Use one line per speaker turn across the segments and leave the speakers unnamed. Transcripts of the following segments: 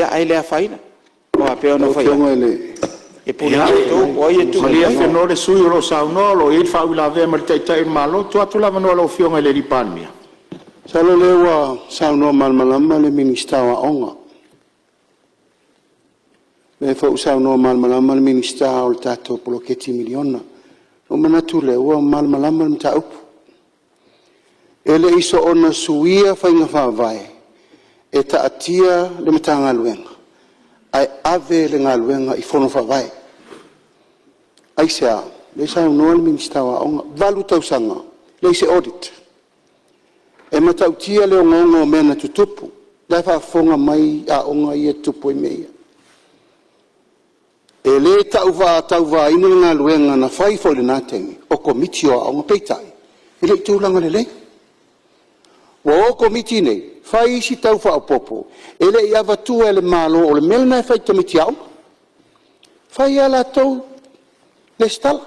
Ae le afaina, aua e pei ona ou fai atu, e pule lava outou po o ai e tuu
Malie
i ai.
afenoa le sui usufono o lo o saunoa o lo o i ai le faauilavea ma le Taitai o le Malo. Tuu atu le avanoa i lau Afioga i le Palemia. Masalo o lea ua saunoa malamalama le Minisita o Aoga, o lea foi ua saunoa malamalama le Minisita o le tatou poloketi miliona. Ona ou manatu lea ua malamalama le mataupu. E le i soona suia faiga faavae e taatia le Matagaluega ae ave le galuega i Fono Faavae. Aisea? O lea e saunoa le Minisita o Aoga, e 8 tausaga e leai se audit. E matautia le ogaoga o mea na tutupu, o la e faafofoga mai aoga ia e tutupu ai mea ia. E le tau faatauvaina le galuega na fai foi i lena taimi o Komiti o Aoga, peitai, e le i tulaga lelei. Ua o Komiti nei fai isi tau faaopoopo e le i avatua e le Malo, o le mea lena e fai i tamaiti aoga, fai lava latou resitala,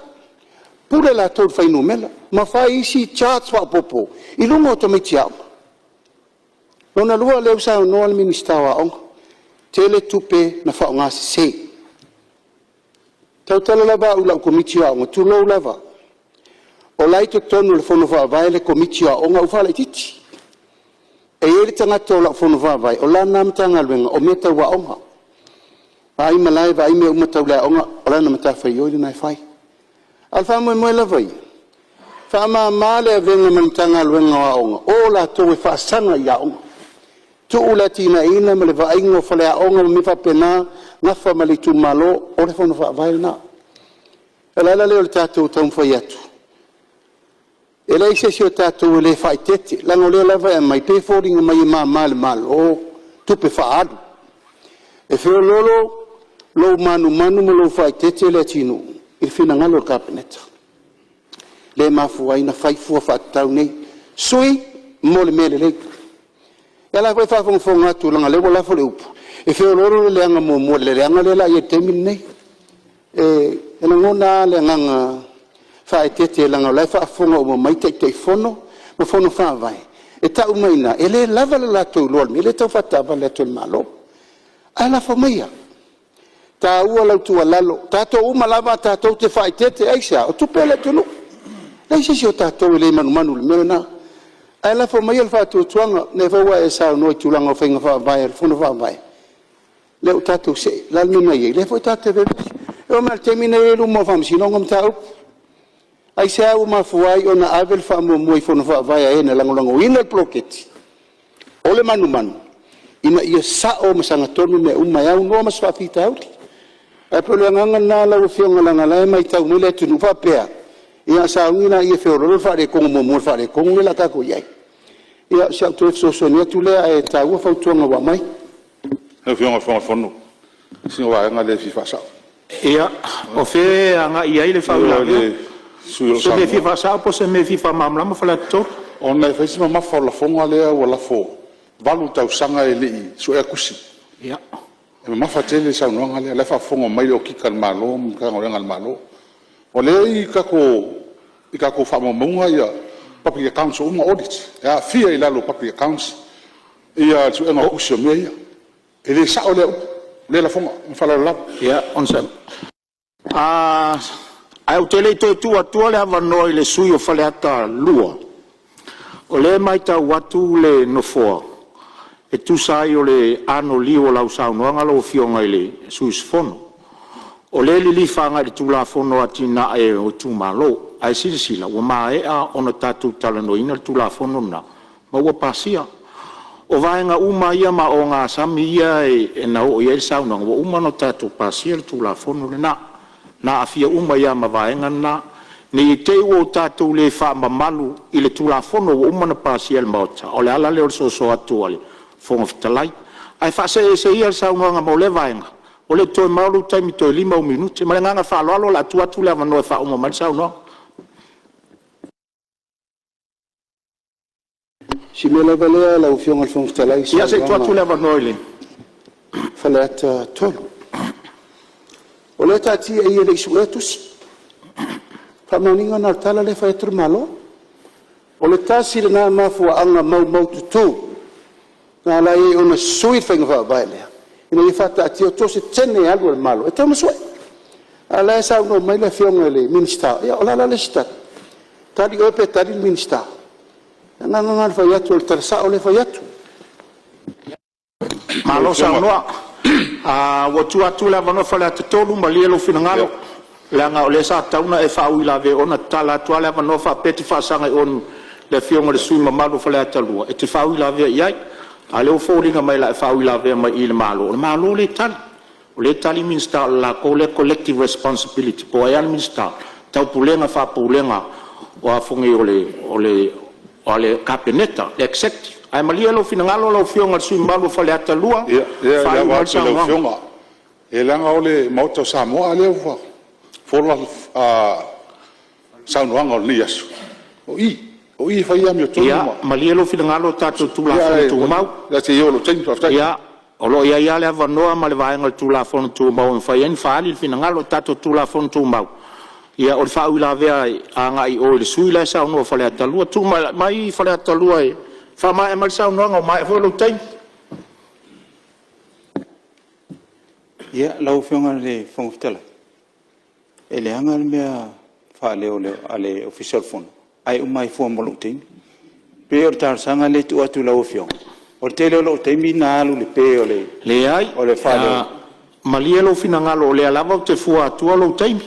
pule latou i le fuainumera ma fai isi charge faaopoopo i luga o tamaiti aoga. Lona lua o lea ua saunoa le Minisita o Aoga, tele tupe na faaaogasese. E tautala lava au i lau Komiti o Aoga, tulou lava, o la e i totonu o le Fono Faavae le Komiti o Aoga a ua faalaitiiti. E i ai le tagata o lau Fono Faavae o lana lava Matagaluega o mea tau aoga, vaai malae, vaai mea uma tau le aoga, o lana matafaioi lena e fai. A o le faamoemoe lava ia, faamama le avega ma le Matagaluega o Aoga, o latou e faasaga i aoga, tuu le atinaeina ma le vaaiga o faleaoga ma mea faapena, nafa ma le itumalo, o le Fono Faavae lena. O le ala lea o le tatou taumafai atu, e leai se isi o tatou e le faaeteete, leaga o lea lava e aumai, e pei e foliga mai e mama i le Malo tupe faaalu. E feoloolo lou manumanu ma lou faaeteete Leatinuu i le finagalo o le Kapeneta, lea e mafua ai ona fai fua faatatau nei, sui mo le mea lelei. Ia o la e foi e faafogafoga atu leaga o lea ua lafo le upu, e feoloolo le leaga muamua i le leaga lea o le a i ai i le taimi lenei. E lagona lava le agaga faaeteete leaga o la e faafofoga uma mai Taitaifono ma Fono Faavae, e tau mai i ina e le lava lo latou iloa i le mea lea e tau faataavale atu e le Malo. Ae lafo maia, e taua lau tuualalo, o tatou uma lava tatou te faaeteete. Aisea? O tupe a le atunuu. E leai se isi o tatou e le manumanu i le mea lena. Ae lafo maia le faatuatuaga, o lea foi ua e saunoa i tulaga o faiga faavae a le Fono Faavae, lea ua tatou see. O le a le mea na i ai? O lea foi tatou te vevesi. E oo mai lava i le taimi lenei e i luma o le Faamasinoga le mataupu. Aisea ua mafua ai ona ave le faamuamua i Fono Faavae a e na lagolagoina le poloketi? O le manumanu ina ia sao ma sagatonu mea uma e aunoa ma se faafitauli. Ae pei o le agaga lena lau Afioga leaga o la e matau mai le atunuu, faapea, ia sauni laia e feoloolo le faaletonu muamua i le faaletonu lea o le a tatou i ai. Ia o si au toe fesoasoani atu lea, ae taua fautuaga ua aumai.
Lau Afioga i le Fofoga Fetalai, o sina vaega lea e fia faasao.
Ia, o fea e agai i ai le faauilavea?
O le sui usufono o lo o
O se mea e fia
saunoa.
faasao po o se mea e fia faamalamalama Faleata 3?
Ona e fai si mamafa o le lafoga lea ua lafo, e 8 tausaga e le i suea tusi. E mamafa tele le saunoaga lea, o la e faafofoga mai le Okika a le Malo ma Matagaluega a le Malo. O lea e i tatou faamaumauga public accounts ua uma ona audit, e aafia i lalo o public accounts le suega o tusi o mea ia. E le sao lea upu, lea lafoga. Ma le faaaloalo lava.
Ia, onosai mai. Ae ou te le i toe tuu atua le avanoa i le sui usufono mo Faleata 2, o lea e matau atu le Nofoa, e tusa ai o le anoliu o lau saunoaga lau Afioga i le sui usufono, o lea e lilifa agai i le Tulafono o Atinae o Itumalo. Ae silasila ua maea ona tatou talanoaina le Tulafono lena ma ua pasia. O vaega uma ia ma ogasami ia na oo i ai le saunoaga, ua uma ona tatou pasia le Tulafono lena, na aafia uma ai lava ma vaega na. Ne i te i ua tatou le faamamalu i le Tulafono ua uma ona pasia e le Maota, o le ala lea o le soso atu a le Fofoga Fetalai. Ae faasee ese ia le saunoaga mo lea vaega, ua le o toe mamao lou taimi toe 5 ou minute. Ma le agaga faaaloalo o le a tuu atu le avanoa e faauma mai le saunoaga.
Si mea lava lea lau Afioga i le Fofoga Fetalai i le
Ia se i tuu atu
saunoaga
le avanoa i le
a Faleata 3. O lea e taatia i i e le i suea tusi. Faamaoniga lena o le tala lea e fai atu le Malo. O le tasi lena mafuaaga maumaututu na ala ai ona sui le faiga faavae lea, ina ia faataatia so o se tene e alu a le Malo, e tatau ona sue. A o la e saunoa mai le Afioga i le Minisita, ia o le a la le isi tali? Tali oe pe tali le Minisita? O le agaga lena o le fai atu o le tala sao lea e fai atu.
Malo saunoa. Ua tuu atu le avanoa Faleata 3, malie lou finagalo, leaga o lea sa tatau ona e faauilavea ona tatala atu lava le avanoa faapea e te faasaga i le Afioga i le sui usufono mamalu o Faleata 2 e te faauilavea i ai. A o lea ua foliga mai o le a e faauilavea mai i i le Malo, o le Malo lea e tali. O lea e tali Minisita o le latou lea collective responsibility, po o ai lava le Minisita, o Taupulega faapulega o le Kapeneta, le executive. Ae malie lou finagalo lau Afioga i le sui usufono mamalu mo Faleata 2
Ia,
e
e
faaiu
ava
mai le
atu i lau
saunoaga.
Afioga, leaga o le Maota o Samoa, a o lea ua fola saunoaga o lenei aso, o i, o i e fai ai amiotonu ma…
Ia malie lou finagalo o tatou Tulafono Tumau.
Ae se i oo i lou taimi. Faafetai.
Ia, o lo o i ai lava le avanoa ma le vaega o le Tulafono Tumau e mafai ai ona faaali le finagalo. O tatou Tulafono Tumau, o le faauilavea e agai i o i le sui usufono la e saunoa o Faleata 2. Tulai mai Faleata 2 e faamaea mai le saunoaga, ua maea foi lou taimi.
Ia, lau Afioga i le Fofoga Fetalai, e leaga le mea faaleo a le Ofisa o le Fono, ae uma ai fua ma lou taimi. E pei o le talosaga lea e tuu atu i lau Afioga, o le tele o lou taimi na alu i le pe o le
Leai,
faaleo.
malie lou finagalo o lea lava ou te fua atua lou taimi.